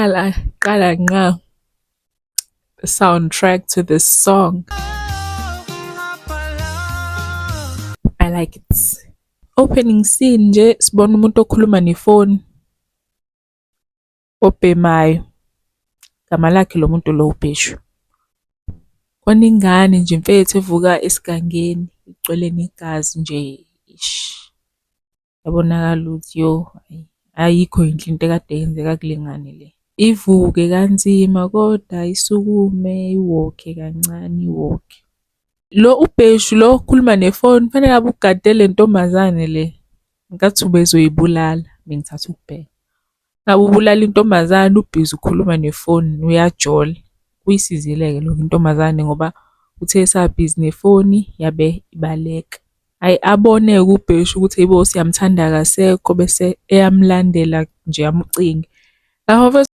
Okokuqala qala ngqa the soundtrack to this song. I like it. Opening scene nje sibona umuntu okhuluma nefoni obhemayo. Igama lakhe lo muntu lo uBheshu. Khona ingane nje mfethu evuka esigangeni igcwele negazi nje ish. Yabonakala ukuthi yo hhayi ayikho yinhle into ekade yenzeka kule ngane le. Ivuke kanzima kodwa isukume iwokhe kancane iwokhe. Lo uBheshu lo okhuluma nefoni kufanele ngabe ugade le ntombazane le ngathi ubezoyibulala bengithatha ukubheka. Ngabe ubulala intombazane ubhizi ukhuluma nefoni uyajola. Uyisizile-ke lokho intombazane ngoba uthe esabhizi nefoni yabe ibaleka. Hhayi abone-ke uBheshu ukuthi hheyi bo siyamthanda akasekho bese eyamlandela nje amcinge. Lapho.